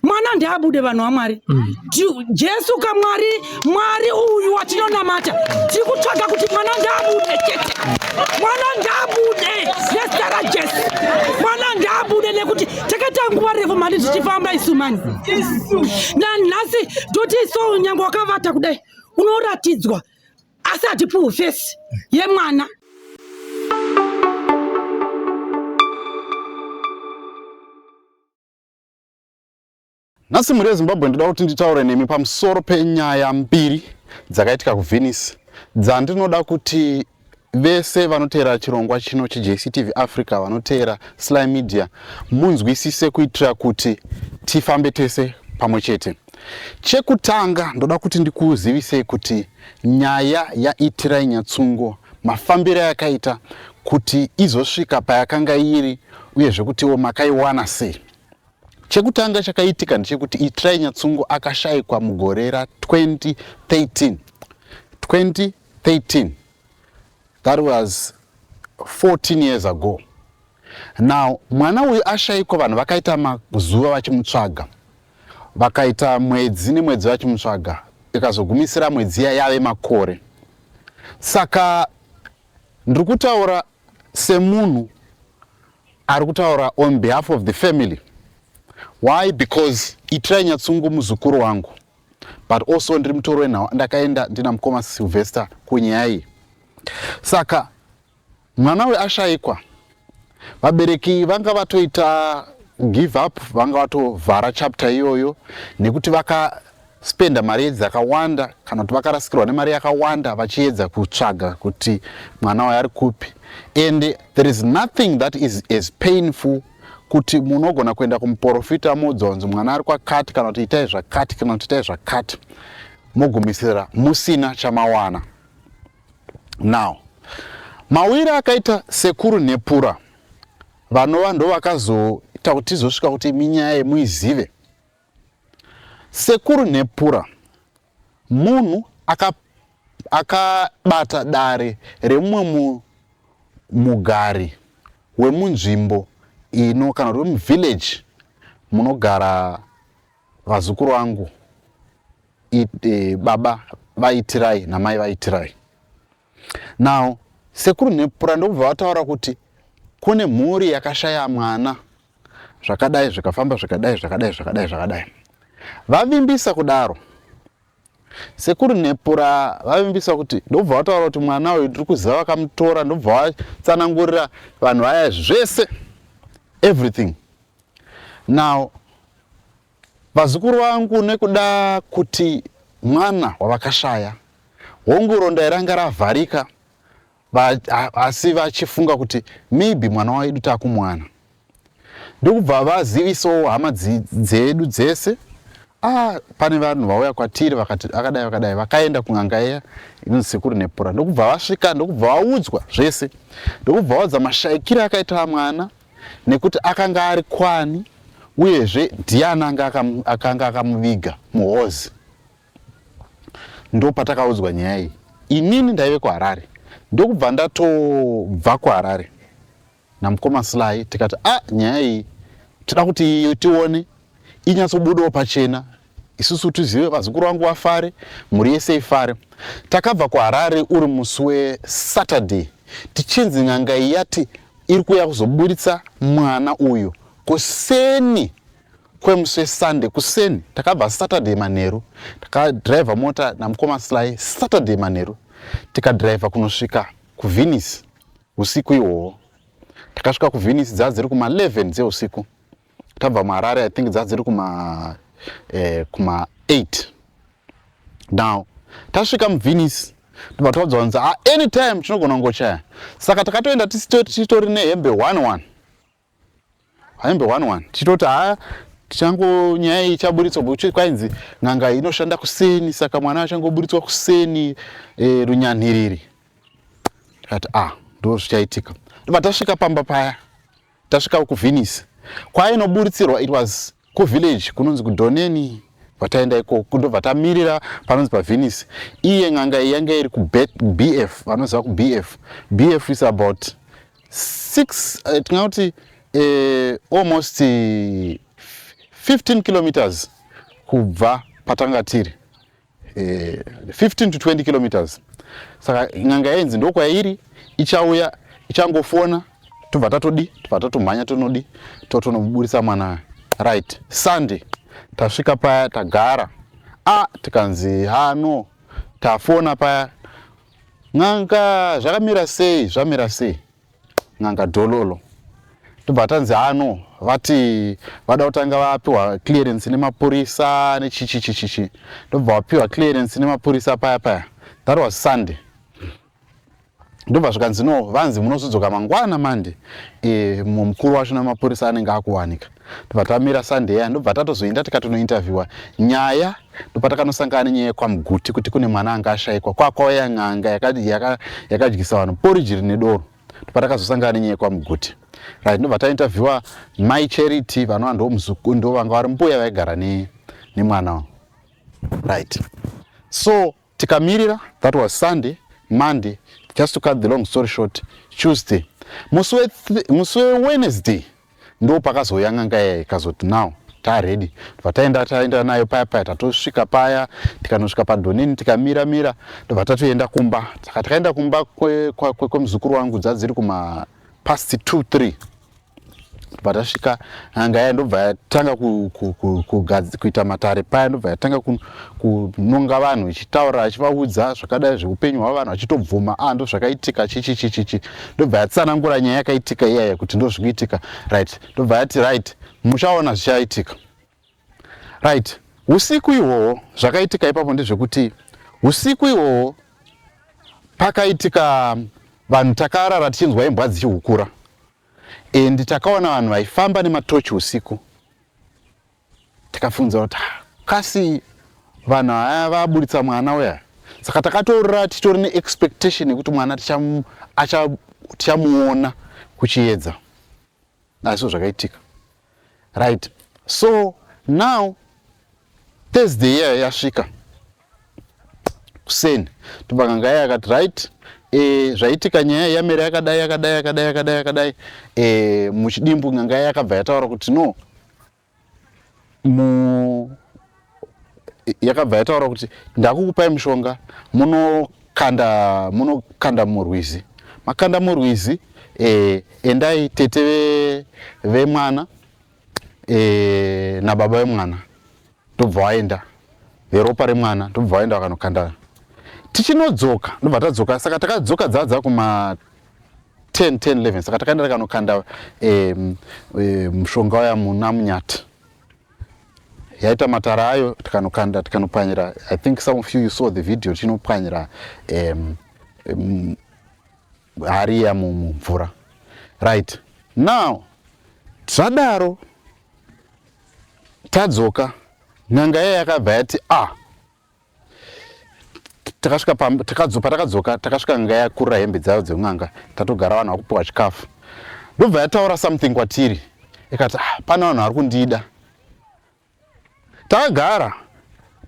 Mwana ndiabude, vanhu vaMwari. Jesu kamwari, Mwari uyu watinonamata, tiri kutsvaga kuti mwana ndiabude chete. Mwana ndiabude nezita raJesu. Mwana ndiabude nekuti takaita nguva refu mani tichifamba isu mani. Nanhasi toti so nyange wakavata kudai unoratidzwa, asi hatipuhwi fesi yemwana. Nhasi mhuri yeZimbabwe ndoda kuti nditaure nemi pamusoro penyaya mbiri dzakaitika kuVenice dzandinoda kuti vese vanoteera chirongwa chino cheJCTV Africa, vanoteera Sly Media, munzwisise kuitira kuti tifambe tese pamwe chete. Chekutanga ndoda kuti ndikuzivisei kuti nyaya yaItirai Nyatsungo, mafambiro ayakaita kuti izosvika payakanga iri, uyezve kutiwo makaiwana sei. Chekutanga chakaitika ndechekuti Itirai Nyatsungo akashaikwa mugore ra2013. 2013, that was 14 years ago. Now mwana uyu ashaikwa, vanhu vakaita mazuva vachimutsvaga, vakaita mwedzi nemwedzi vachimutsvaga, ikazogumisira mwedzi iya yave makore. Saka ndiri kutaura semunhu ari kutaura on behalf of the family. Why? Because Itirai Nyatsungu muzukuru wangu, but also ndiri mutoro wenhau. Ndakaenda ndina mukoma Sylvester kunyaya iyi. Saka mwana uyu ashaikwa, vabereki vanga vatoita give up, vanga vatovhara chapter iyoyo nekuti vakaspenda mari dzakawanda, kana kuti vakarasikirwa nemari yakawanda vachiedza kutsvaga kuti mwana uyu ari kupi. And there is nothing that is as painful kuti munogona kuenda kumuprofita, modzonzi mwana ari kwakati, kana kuti itai zvakati, kana kuti itai zvakati, mogumisira musina chamawana. Now mawiri akaita sekuru Nhepura, vanova ndo vakazoita kuti tizosvika kuti minyaya yemuizive. Sekuru Nhepura munhu akabata aka dare remumwe mugari wemunzvimbo ino, kana kuti wemuvillage munogara vazukuru vangu, baba vaItirai namai vaItirai. Now sekuru Nhepura ndokubva vataura kuti kune mhuri yakashaya mwana zvakadai, zvikafamba zvakadai, zvakadai, zvakadai, zvakadai. Vavimbisa kudaro sekuru Nhepura, vavimbisa kuti, ndobva vataura kuti mwana uyu tiri kuziva vakamutora, ndobva vatsanangurira vanhu vaya zvese, everything. Now vazukuru vangu, nekuda kuti mwana wavakashaya, hongu ronda ranga ravharika, asi vachifunga kuti maybe mwana wedu takumwana, ndokubva vazivisawo hama dzedu dzese, ah, pane vanhu vauya kwatiri vakati akadai vakadai. Vakaenda kun'anga iya inonzi sekuru Nepura, ndokubva vasvika, ndokubva vaudzwa zvese, ndokubva vaudza mashaikiro akaita mwana, nekuti akanga ari kwani, uyezve ndiani akanga akamuviga muhozi. Ndo patakaudzwa nyaya iyi. Inini ndaive kuHarare, ndokubva ndatobva kuHarare namukoma Sly, tikati a ah, nyaya iyi toda kuti tione inyatsobudawo pachena, isusu tizive, vazukuru vangu vafare, mhuri yese ifare. Takabva kuHarare uri musi weSaturday, tichinzi n'anga iyi yati iri kuuya kuzoburitsa mwana uyu kuseni kwemusi weSunday kuseni. Takabva Saturday manheru, takadhiraivha mota namukoma Sly Saturday manheru, tikadhiraivha kunosvika kuVenice usiku ihwohwo. Takasvika kuVenice dzaa dziri kuma11 dzeusiku. Tabva muHarare, I think dzaa dziri kuma 8. Now tasvika muVenice, tobva taudzwa kunzi, ah, anytime tinogona kungochaya. Saka takatoenda titori nehembe 11, hembe 11, tichitoti haa, tichango nyaya iyi ichaburitswa, kwainzi n'anga inoshanda kuseni, saka mwana achangoburitswa kuseni, runyanhiriri. Tikati, ah, ndo zvichaitika. Ndobva tasvika pamba paya, tasvika kuVenice kwainoburitsirwa. It was kuvillage kunonzi kuDhoneni vataenda ikoko. Ndobva tamirira panonzi paVenice. Iye n'anga iyi yanga iri kuBF, vanoziva kuBF. BF is about six, tingauti almost 15 kilometers kubva patanga tiri, 15 to 20 kilometers. Saka n'anga yainzi ndokwairi, ichauya, ichangofona, tobva tatodi, tobva tatomhanya, tonodi, totonoburitsa mwana. Right, Sunday tasvika paya, tagara, a tikanzi hano tafona paya, n'anga zvakamira sei, zvamira sei, n'anga dhololo. Tobva tanzi hano vati vada kutanga vapiwa clearance nemapurisa nechichichichichi. Ndobva vapiwa clearance nemapurisa paya paya. That was Sunday. Ndobva zvikanzi no, vanzi munozodzoka mangwana Monday, mukuru wacho namapurisa anenge akuwanika. Ndobva tamira Sunday ya, ndobva tatozoenda tikatonointerviewa nyaya. Ndopatakanosangana nenyaya yekwaMuguti, kuti kune mwana anga ashayikwa, kwakwauya n'anga yakadyisa vanhu poriji rine doro. Ndopatakazosangana nenyaya yekwaMuguti, right? Ndobva tainterviewa Mai Charity, vanova ndo ndo vanga vari mbuya vaigara nemwana, right? So tikamirira. That was Sunday. Monday, just to cut the long story short, Tuesday, musi weWednesday ndo pakazouya n'anga iya, ikazoti now taready. Ndobva taenda, taenda nayo paya paya. Tatosvika paya, tikanosvika padhonini, tikamira mira, ndobva tatoenda kumba. Saka takaenda kumba kwemuzukuru wangu, dzadziri kuma past 2 3. Ndobva tasvika, n'anga iya ndobva yatanga kuita matare paya. Ndobva yatanga kunonga vanhu, ichitaura, achivaudza zvakadai zveupenyu hwavo, vanhu vachitobvuma, a ndo zvakaitika, chichi chichichi. Ndobva yatsanangura nyaya yakaitika iyaya, kuti ndo zvikuitika, right? Ndobva yati, "Right, muchaona zvichaitika." Right, usiku ihwohwo zvakaitika ipapo ndezvekuti usiku ihwohwo pakaitika vanhu, takarara tichinzwa imbwa dzichihukura, and takaona vanhu vaifamba nematochi usiku. Tikafunza kuti, "Ah, kasi vanhu aya vaburitsa mwana uya?" Saka takatorora titori neexpectation yekuti mwana tichamuona kuchiedza, asi zvakaitika, right? So now Thursday iyayo yasvika kuseni, tobva n'anga iya yakati, "Right, zvaitika nyaya yamera yakadai, yakadai, yakadai, yakadai, yakadai." Muchidimbu n'anga iya yakabva yataura kuti no, mu yakabva yataura kuti ndakukupai mushonga, munokanda murwizi, makanda murwizi, endai tete vemwana nababa vemwana. Ndobva waenda veropa remwana, ndobva waenda vakanokanda. Tichinodzoka, ndobva tadzoka. Saka takadzoka dzadza kuma 10 10 11. Saka takaenda takanokanda mushonga uya muna Munyati, yaita matara ayo, tikanokanda, tikanopwanyira. I think some of you saw the video tinopwanyira hari iya mumvura, right? Now zvadaro, tadzoka, n'anga iya yakabva yati, ah, takasvika patakadzoka, takasvika n'anga yakurura hembe dzayo dzen'anga, tatogara, vanhu vakupiwa chikafu. Ndobva yataura something kwatiri, ikati, "Ah, pane vanhu vari kundida." Takagara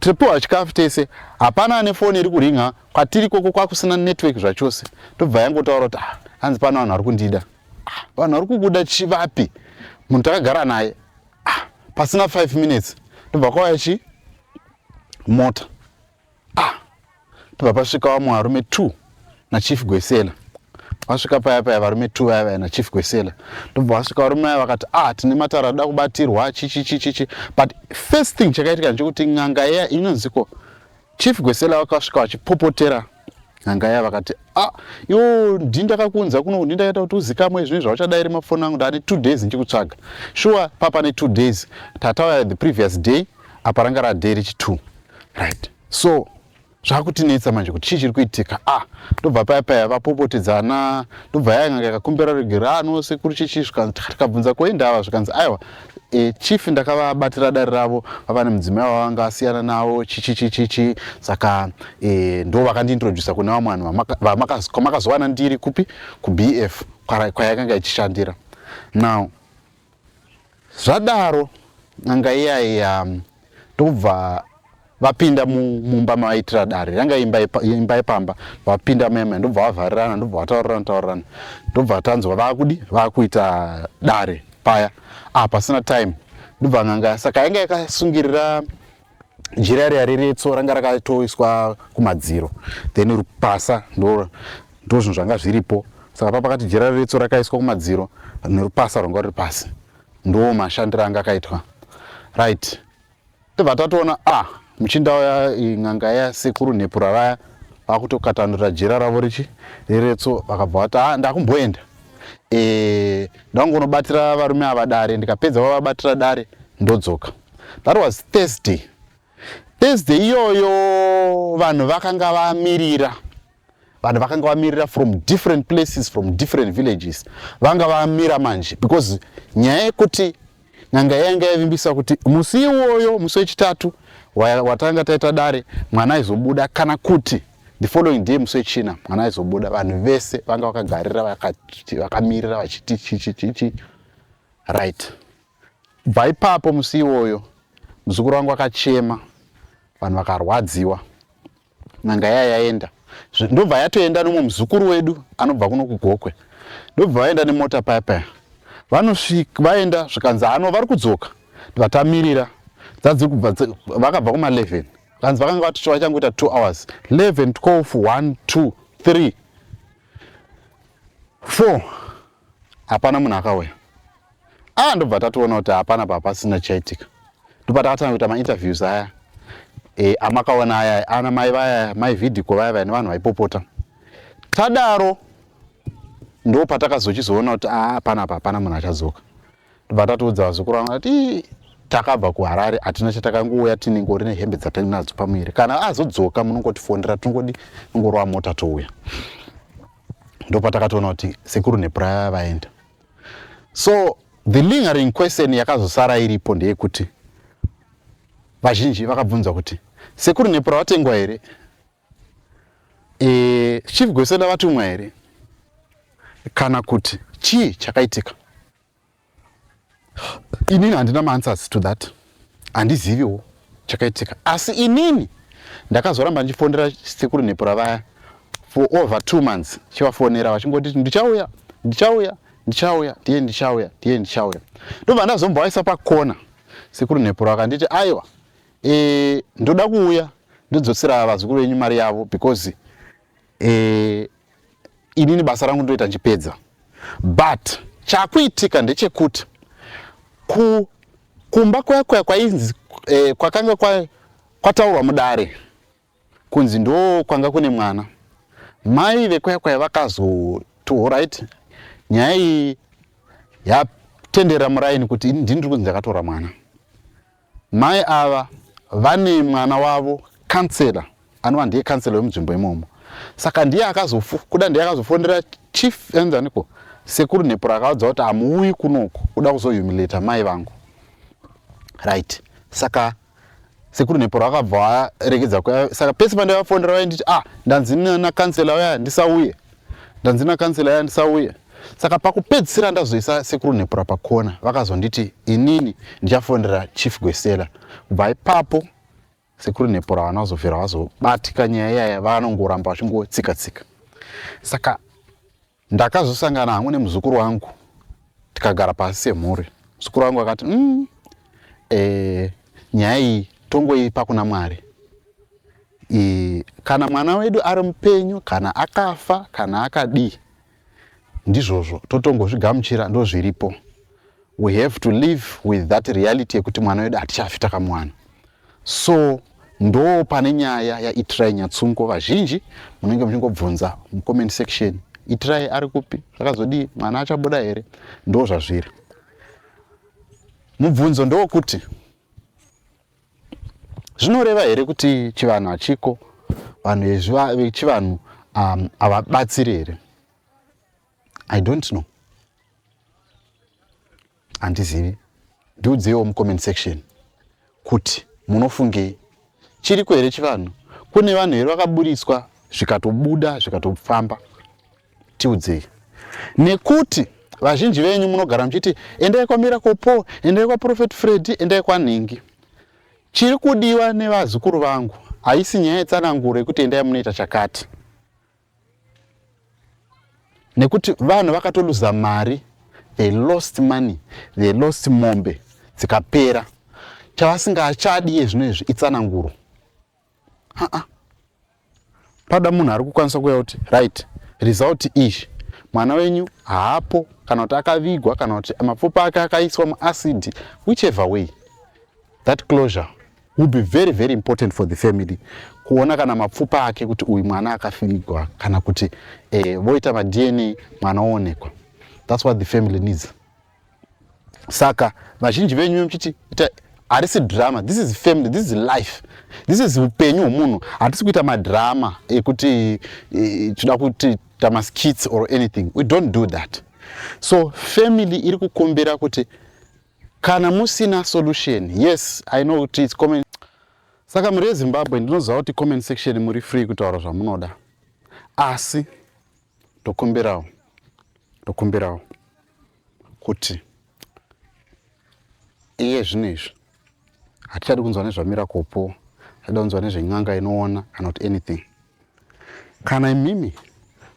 tiripiwa chikafu tese, hapana ane foni iri kuringa kwatiri koko, kwakusina network zvachose. Ndobva yangotaura kuti, "Ah, hanzi pane vanhu vari kundida." "Ah, vanhu vari kukuda chivapi?" Munhu takagara naye. Ah, pasina 5 minutes ndobva kwauya chi mota. Ah, ndobva pasvika vamwe varume 2 naChief Gwesela. Vasvika paya paya, varume 2 vaya vaya naChief Gwesela, ndobva vasvika varume vaya, vakati, "Ah, tine matara ada kubatirwa, chichi chichichi." But first thing chakaitika ndechekuti n'anga iya inonziko Chief Gwesela vakasvika vachipopotera n'anga iya, vakati, "Ah, iwo ndindakakuunza kuno, ndindakaita kuti uzikamwe zvinhu zvauchadairi mafoni angu, ndaane 2 days ndichikutsvaga." Sure, papa ne2 days tatauya the previous day, apa ranga raday rechi2, right? So zvakutinetsa manje kuti chii chiri kuitika. Ah, ndobva paya paya vapopotedzana, ndobva yaya yakakumbira regerano, sekuru chichi. Zvikanzi, tikabvunza koendava, zvikanzi aiwa, chief ndakavabatira dare ravo, vava nemudzimai wavanga asiyana navo, chichi chichichi. Saka ndo vakandiintrodusa kune vamwe vanhu kwamakazowana ndiri kupi, kuBF kwayakanga ichishandira. Now zvadaro, n'anga iyaiya ndobva vapinda mumba mavaitira dare, yanga imba yepamba. Vapinda mema, ndobva vavharirana, ndobva vataurirana taurirana, ndobva tanzwa vaakudi vaakuita dare paya. Ah, pasina time ndobva Ndobva n'anga saka yanga yakasungirira jira riya reretso ranga rakatoiswa kumadziro, then rupasa ndo zvinhu zvanga zviripo. Saka papakati jira reretso rakaiswa kumadziro nerupasa rwanga ruri pasi, ndo mashandiro anga akaitwa. Right, tobva tatoona ah, muchinda uya, n'anga yasekuru Nhepura vaya vakutokatanura jira ravo richi reretso. Vakabva vati, ah, ndakumboenda ndangonobatira varume ava dare, ndikapedza vavabatira dare ndodzoka. That was Thursday. Thursday iyoyo vanhu vakanga vamirira, vanhu vakanga vamirira from different places, from different villages vanga vamira manje, because nyaya yekuti n'anga yanga yavimbisa kuti musi iwoyo, musi wechitatu watanga taita dare, mwana aizobuda, kana kuti the following day, musi wechina, mwana aizobuda. Vanhu vese vanga vakagarira, vakamirira vachiti chichi chichi. Right, bva ipapo musi iwoyo muzukuru wangu akachema, vanhu vakarwadziwa. N'anga yaya yaenda, ndobva yatoenda nomwe muzukuru wedu anobva kuno kuGokwe. Ndobva vaenda nemota paya paya, vanosvika vaenda, zvikanzi hano vari kudzoka. Vatamirira dzadziri kubva, vakabva kuma11, kanzi vakanga vatoti vachangoita 2 hours, 11, 12, 1, 2, 3, 4, hapana munhu akauya. Ah, ndobva tatoona kuti hapana papasina chaitika. Ndopatakatanga kuita mainterviews aya amakaona aya, ana mai vaya, mai Vhidhiko vaya vaya, nevanhu vaipopota. Tadaro ndo patakazochizoona kuti aa, panapa hapana munhu achadzoka. Ndobva tatoudza vazukuru vangu ati takabva kuHarare, hatina chatakangouya, tinengori nehembe dzatinadzo pamuviri. Kana azodzoka munongotifondera, tingodi tingorova mota touya. Ndopatakatoona kuti sekuru Nhepura vaenda. So the lingering question yakazosara iripo ndeyekuti vazhinji vakabvunza kuti sekuru Nhepura vatengwa here? Chief Gwesela vatumwa here? Kana kuti chii chakaitika? Inini handina maanswers to that, handiziviwo chakaitika. Asi inini ndakazoramba ndichifondera sekuru Nhepura vaya for over 2 months, chivafonera vachingoti ndichauya, ndichauya, ndichauya, ndiye ndichauya, ndiye ndichauya. Ndobva ndazombovaisa pakona sekuru Nhepura, vakanditi aiwa, ndoda kuuya ndodzosera vazukuru venyu mari yavo, because inini basa rangu ndoita ndichipedza. But chakuitika ndechekuti kumba kuya kuya kwainzi kwakanga kwataurwa mudare kunzi ndo kwanga kune mwana, mai vekuya kwaya vakazoti alright, nyaya iyi yatendera muraini kuti ndini ndiri kunzi ndakatora mwana. Mai ava vane mwana wavo kansela, anova ndiye kansela wemunzvimbo imomo. Saka ndiye akazokuda, ndiye akazofondera chief enzaniko sekuru Nhepuro, akaudza kuti hamuuyi kunoku kuda kuzohumiliata mai vangu. Right, saka sekuru Nhepuro akabva aregedza. Saka pese pandaivafondera vainditi, ah, ndanzi nakansela uya ndisauye, ndanzi nakansela uya ndisauye. Saka pakupedzisira ndazoisa sekuru Nhepura pakona, vakazonditi inini ndichafondera chief Gwesela. Kubva ipapo sekuru Nhepura havana kuzobvira vazobatika nyaya iyaya, vanongoramba vachingotsika tsika. Saka ndakazosangana hangu nemuzukuru wangu, tikagara pasi semhuri. Muzukuru wangu akati, nyaya iyi tongoipa kuna Mwari. Kana mwana wedu ari mupenyu, kana akafa, kana akadii, ndizvozvo, totongozvigamuchira, ndozviripo. We have to live with that reality yekuti mwana wedu hatichafi takamuwana. So ndo pane nyaya yaItirai Nyatsungo. Vazhinji munenge muchingobvunza mucomment section, Itirai ari kupi, zvakazodii, mwana achabuda here? Ndo zvazviri. Mubvunzo ndewokuti zvinoreva here kuti chivanhu hachiko, vanhu vechivanhu havabatsiri here? I don't know, handizivi. Ndiudzeiwo mucomment section kuti munofungei. Chiriko here chivanhu? Kune vanhu here vakaburitswa zvikatobuda zvikatofamba? Tiudzei, nekuti vazhinji venyu munogara muchiti endai kwaMiracle Paul, endai kwaProphet Freddy, endai kwanhingi. Chiri kudiwa nevazukuru vangu haisi nyaya yetsananguro yekuti endai munoita chakati, nekuti vanhu vakatoluza mari. They lost money, they lost mombe. Dzikapera. Chavasingachadi iye zvino izvi itsananguro. Aa, pada munhu ari kukwanisa kuuya kuti, "Right, result iyi, mwana wenyu haapo," kana kuti akavigwa, kana kuti mapfupa ake akaiswa muacid, whichever way. That closure will be very, very important for the family, kuona kana mapfupa ake, kuti uyu mwana akavigwa, kana kuti voita maDNA, mwana oonekwa. That's what the family needs. Saka vazhinji venyu muchiti ita, harisi drama. This is family, this is life, this is upenyu hwomunhu. Hatisi kuita madrama ekuti toda kuti maskits or anything. We don't do that. So family iri kukumbira kuti kana musina solution, yes, I know kuti it's comment. Saka muri yeZimbabwe, ndinoziva kuti comment section muri free kutaura zvamunoda, asi ndokumbirawo kuti iye zvino izvi hatichadi kunzwa nezvaMiracle, hatichadi kunzwa nezven'anga inoona kana kuti anything. Kana imimi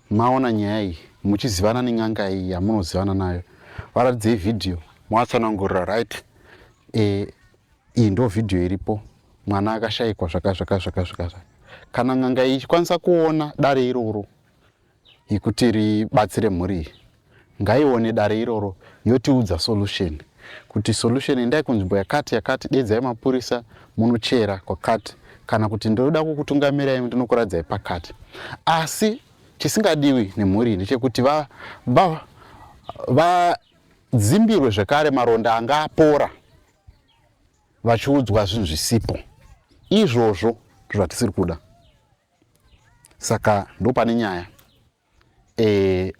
maona nyaya iyi, muchizivana nen'anga iyi yamunozivana nayo, varatidzei vhidhiyo, movatsanangurira, "Right, iyi ndo vhidhiyo iripo, mwana akashayikwa zvaka zvaka zvaka zvaka." Kana n'anga iyi ichikwanisa kuona dare iroro yekuti ribatsire mhuri iyi, ngaione dare iroro, yotiudza solution, kuti solution, endai kunzvimbo yakati yakati, dedzai mapurisa, munochera kwakati, kana kuti ndoda kukutungamirai, ndinokuradzai pakati. Asi chisingadiwi nemhuri ndechekuti vadzimbirwe zvekare maronda anga apora, vachiudzwa zvinhu zvisipo. Izvozvo zvatisiri kuda. Saka ndopane nyaya.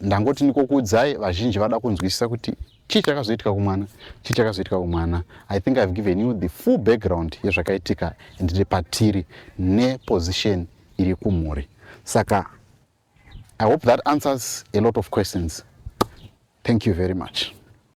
Ndangoti ndikokuudzai, vazhinji vada kunzwisisa kuti chii chakazoitika kumwana, chii chakazoitika kumwana. I think I've given you the full background yezvakaitika and patiri neposition iri kumhuri. Saka I hope that answers a lot of questions. Thank you very much.